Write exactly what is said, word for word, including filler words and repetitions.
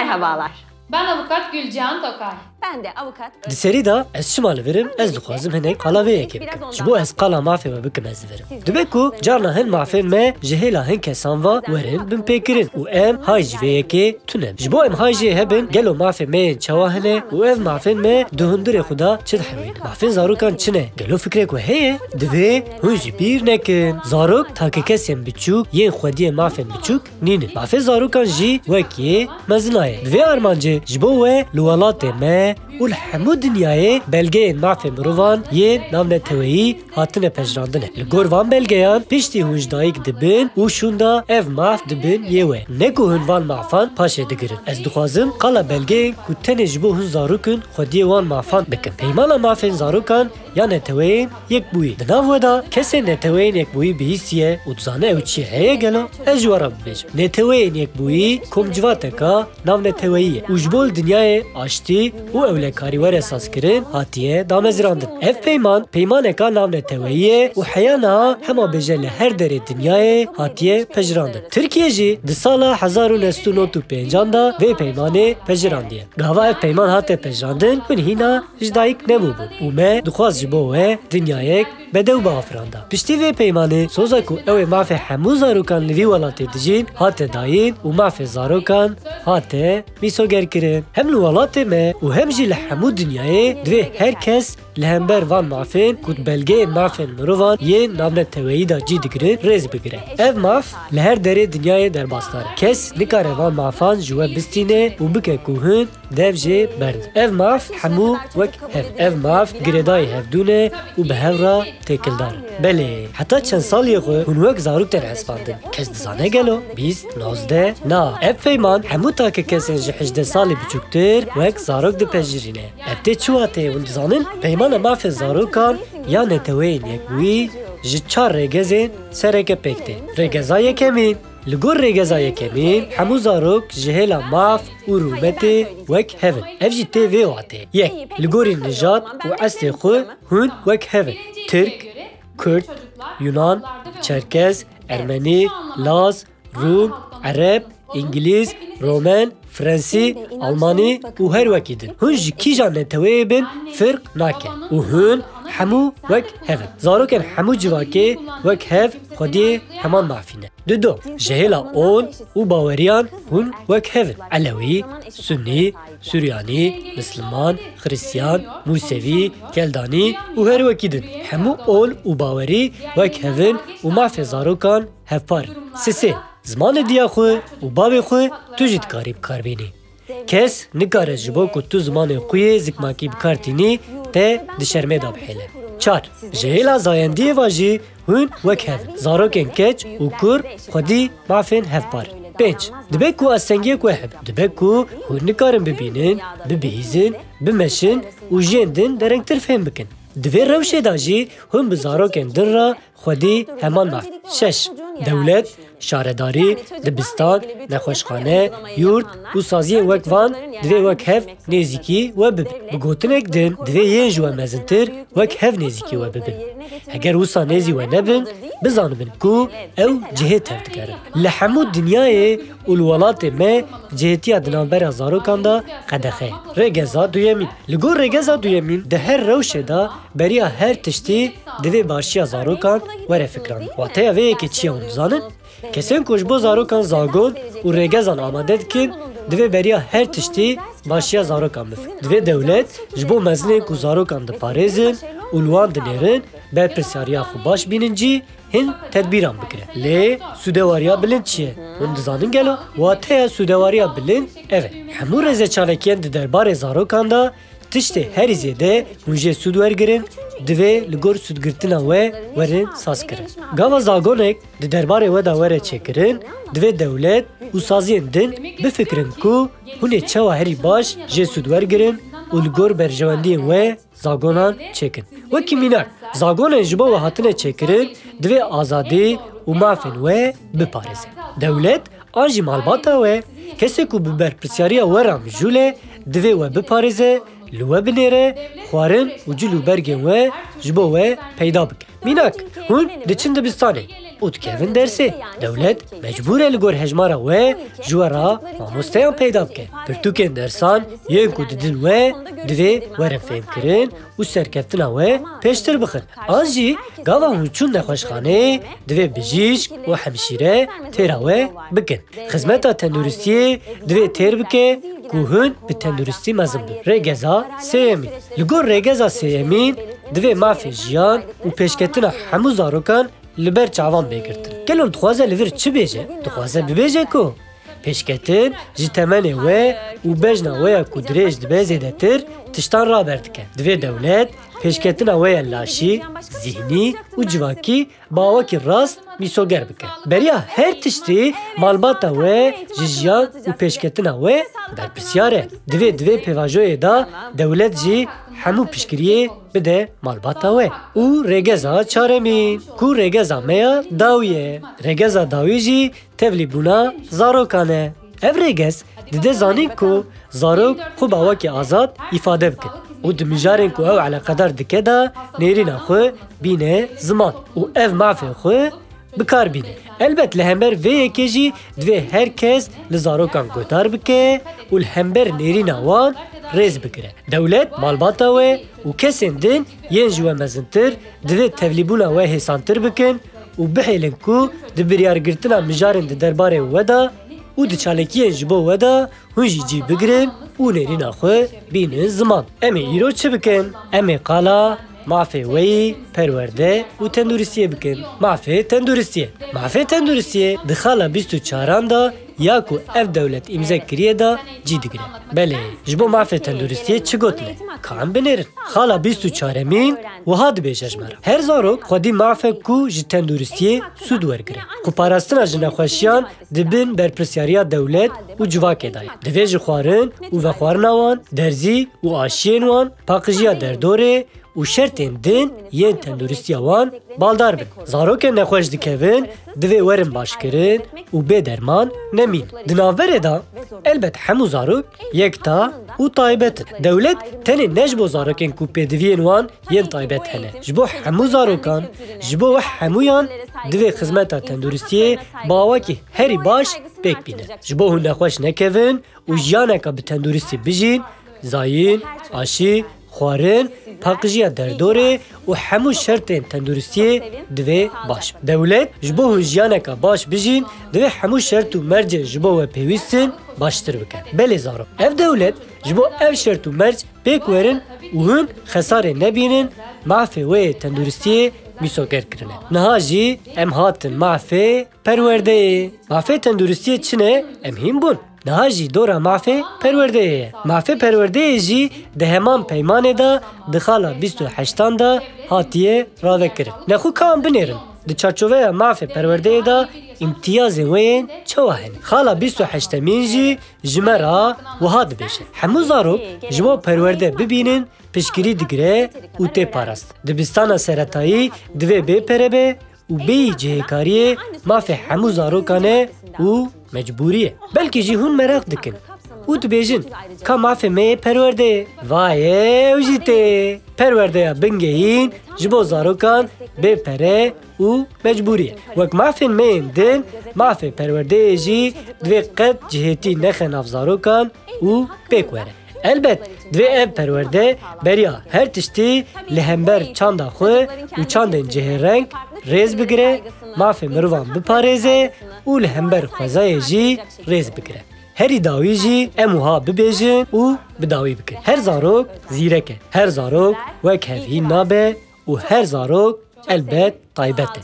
Merhabalar. Ben avukat Gülcihan Tokay. Ben de avukat Di serî de ez çima li vir im, ez dixwazim hinek qala vê yekê bikim. Ji bo ez qala mafê we bikim ez li vir im. Dibe ku carna hin mafên me ji hêla hin kesan ve werin binpêkirin û em hay ji vê yekê tune. Ji bo em hay jê hebin, gelo mafê me yên çawa hene û ev mafên me di hundirê xwe de çi dihewînin? Mafên zarokan çi ne? Gelo fikrek we heye? Divê hûn ji bîr nekin. Zarok takekesên biçûk yên xwediyê mafên biçûk nînin. Mafê zarokan jî wek yê mezina ye. Bi vê armancê ji bo we li welatê me û li hemû dinyayê belgeyên mafê mirovan yên navneteweyî hatine pejirandine. Li gor van belgeyan piştî hûn ji dayik dibin û şûnda ev maf dibin yê we. Ne ku hûn van mafan paşê digirin. Ez dixwazim qala belgeyên ku tenê ji bo hûn zarokin xwediyê wan mafan bikim. Peymana mafên zarokan ya Neteweyên Yekbûyî. Di nav we de kesên Neteweyên Yekbûyî bihîstiye û dizane ew çi ye heye gelo? Ez ji we re bibêjim. Neteweyên Yekbûyî komcivateka navneteweyî ye û ji bo li dinyayê aştî û ewlekarî were sazkirin hatiye damezrandin. Ev peyman, peymaneka navneteweyî ye û heya niha hema bêje li her derê dinyayê hatiye pejirandin. Tirkiye jî di sala hezar û neh sed û nod û pêncan de vê peymanê pejirandî. Gava ev peyman hate pejirandin, hûn hîna ji dayik nebûbûn û me dixwest ji bo we dinyayek bedew biafiranda. Piştî vê peymanê, soza ku ew ê mafê hemû zarokan li vî welatê dijîn hate dayîn û mafê zarokan hate mîsogerkirin. Hem li welatê me û hem jî li hemû dinyayê divê her kes li hember van mafên ku di belgeyên mafên mirovan yên navneteweyî de cî digirin rêz bigire. Ev maf li her derê dinyayê derbasdar e. Kes nikare van mafan ji we bistîne û bike ku hûn dev jê berdin. Ev maf hemû wek hev in. Ev maf girêdayî hevdû ne û bi hev re têkildar in. Belê, heta çend saliyê xwe hûn wek zarok tên hesibandin. Kes dizane gelo? Bîst, nozdeh? Na, ev peyman hemû take kesên ji hejdeh salî biçûktir wek zarok dipejirîne. Ev tê çi wateyê hûn dizanin? Peymana mafê zarokan ya Neteweyên Yekbûyî ji çar rêgezên sereke pêk tê. Rêgeza yekemîn. Li gor rêgeza yekemîn, hemû zarok ji hêla maf û rûmetê wek hev in. Ev jî tê vê wateyê. Yek, li gorî nijad û eslê xwe hûn wek hev in. Tirk, Kurd, Yunan, Çerkez, Ermenî, Laz, Rûm, Ereb, Îngilîz, Romen, Frensî, Almanî û her wekî din. Hûn ji kîjan neteweyê bin firq nake û hûn hemû wek hev in. Zarokên hemû civakê wek hev xwediyê heman mafî ne. Dido, ji hêla ol û baweriyan hûn wek hev in. Elewî, Sunnî, Suryanî, Misliman, Xiristiyan, Mûsevî, Keldanî û her wekî din. Hemû ol û bawerî wek hev in û mafê zarokan hevpar in. Sisê, zimanê diya xwe û bavê xwe tu jî dikarî bi kar bînî. Kes nikare ji bo ku tu zimanê xwe yê zikmakî bi kar tînî te di şermê de bihêle. Çar, ji hêla zayendiyê ve jî hûn wek hev in. Zarokên keç û kur xwedî mafên hevpar in. Pênc, dibe ku astengiyek we hebe. Dibe ku hûn nikarin bibînin, bibihîzin, bimeşin û jiyên din derengtir fêm bikin. Di vê rewşê de jî hûn bi zarokên din re xwedî heman maf. Şeş, dewlet, şaredarî, dibistan, nexweşxane, yurt û saziyên wek van divê wek hev nêzîkî we bibin. Bi gotinek din, divê yên ji we mezintir wek hev nêzîkî we bibin. Heger wisa nêzî we nebin, bizanibin ku ew cihê tevdigerin. Li hemû dinyayê û li welatê me cihêtiya di navbera zarokan de qedexe ye. Rêgeza duyemîn. Li gor rêgeza duyemîn di her rewşê de beriya her tiştî divê başiya zarokan were fikiran. Wateya vê yekê çi ye hûn dizanin? Kesên ku ji bo zarokan zagon û rêgezan amade dikin, divê beriya her tiştî başiya zarokan bifikirin. Divê dewlet ji bo mezinên ku zarokan diparêzin û li wan dinêrin, berpirsyariya xwe baş bînin cî, hin tedbîran bigire. Lê sûdewariya bilind çi ye? Hûn dizanin gelo? Wateya sûdewariya bilind ev e. Hemû rêzeçalekiyên di derbarê zarokan de tiştê herî zêde hûn jê sûd wergirin, divê li gor sûdgirtina we werin sazkirin. Gava zagonek di derbarê we de were çêkirin, divê dewlet û saziyên din bifikirin ku hûn ê çawa herî baş jê sûd wergirin û li gor berjewendiyên we zagonan çêkin. Wekî mînak, zagonên ji bo we hatine çêkirin, divê azadî û mafên we biparêze. Dewlet an jî malbata we, kesê ku bi berpirsyariya we re mijûl e, divê we biparêze, li we binêre, xwarin û cil û bergên we ji bo we peyda bike. Mînak, hûn diçin dibistanê. û dikevin dersê. Dewlet mecbûr e li gor hejmara we ji we re mamosteyan peyda bike. Pirtûkên dersan yên ku didin we divê werin fêhmkirin û serkeftina we pêştir bixin. An jî gava hûn çûn nexweşxaneyê divê bijîşk û hemşîre têra we bikin. Xizmeta tenduristiyê divê têr bike ku hûn bi tenduristî mezin bin. Rêgeza sêyemîn. Li gor rêgeza sêyemîn divê mafê jiyan û pêşketina hemû zarokan li ber çavan bê girtin. Gelo dixwaze li vir çi bêje? Dixwaze bibêje ku pêşketin ji temenê we û bejna we ya ku dirêj dibe zêdetir tiştan raber dike. Divê dewlet pêşketina we ya laşî, zîhnî û civakî bi awakî rast mîsoger bike. Beriya her tiştî malbata we ji jiyan û pêşketina we berpirsiyar e. Divê di vê pêvajoyê de dewlet jî hemû piştgiriyê bide malbata we. Û rêgeza çaremîn, ku rêgeza me ya dawî ye. Rêgeza dawî jî tevlîbûna zarokan e. Ev rêgez dide zanîn ku zarok xwe bi awakî azad îfade bikin û di mijarên ku ew eleqedar dike de nêrîna xwe bîne ziman û ev mafê xwe bi kar bîne. Elbet li hember vê yekê jî divê her kes li zarokan guhdar bike û li hember nêrîna wan rêz bigire. Dewlet, malbata we û kesên din yên ji we mezintir divê tevlîbûna we hêsantir bikin û bihêlin ku di biryargirtina mijarên di derbarê we de û di çalakiyên ji bo we de hûn jî cî bigirin û nêrîna xwe bînin ziman. Em ê îro çi bikin? Em ê qala mafê weyî, perwerde û tenduristiyê bikin. Mafê tenduristiyê. Mafê tenduristiyê di xala bîst û çaran de ya ku ev dewlet îmze kiriye de cî digire. Belê, ji bo mafê tenduristiyê çi gotinê? Ka em binêrin. Xala bîst û çaremîn wiha dibêje ji me re. Her zarok xwedî mafek ku ji tenduristiyê sûd wergire. Xweparastina ji nexweşiyan di bin berpirsyariya dewlet û civakê de ye. Divê ji xwarin û vexwarina wan, derzî û aşiyên wan, paqijiya derdorê û şertên din yên tenduristiya wan baldar bin. Zarokên nexweş dikevin, divê werin başkirin û bê derman nemîn. Di navberê de elbet hemû zarok yekta û taybet in. Dewlet tenê ne ji bo zarokên ku pêdiviyên wan yên taybet hene. Ji bo hemû zarokan, ji bo we hemûyan divê xizmeta tenduristiyê bi awakî herî baş pêk bîne. Ji bo hûn nexweş nekevin û jiyaneka bi tenduristî bijîn, zayîn, aşî, xwarin, paqijiya derdorê û hemû şertên tenduristiyê divê baş bin. Dewlet ji bo hûn jiyaneka baş bijîn, divê hemû şert û mercên ji bo we pêwîst in baştir bike. Belê zarok, ev dewlet ji bo ev şert û merc pêk werin û hûn xesarê nebînin, mafê we yê tenduristiyê mîsoger kirine. Niha jî em hatin mafê perwerdeyê. Mafê tenduristiyê çi ne? Em hîn bûn. Niha jî dora mafê perwerdeyê ye. Mafê perwerdeyê jî di heman peymanê de di xala bîst û heştan de hatiye ravekirin. Nexwe ka em binêrin. Di çarçoveya mafê perwerdeyê de îmtiyazên wê yên çawa hene? Xala bîst û heştemîn jî ji me re wiha dibêje. Hemû zarok ji bo perwerde bibînin piştgirî digire û tê parast. Dibistana seretayî divê bê pere be û bêyî cihêkariyê mafê hemû zarokan e û mecbûrî ye. Belkî jî hûn meraq dikin û dibêjin, ka mafê me yê perwerdeyê? Vaye ew jî tê. Perwerdeya bingehîn ji bo zarokan bê pere û mecbûrî ye. Wek mafên me yên din, mafê perwerdeyê jî divê qet cihêtî nexe nav zarokan û pêk were. Elbet, divê ev perwerde beriya her tiştî li hember çanda xwe û çandên cihêreng rêz bigire, mafê mirovan biparêze û li hember xwezayê jî rêz bigire. Herî dawî jî em wiha bibêjin û bi dawî bikin. Her zarok zîrek e. Her zarok wek hev hîn nabe û her zarok elbet taybet e.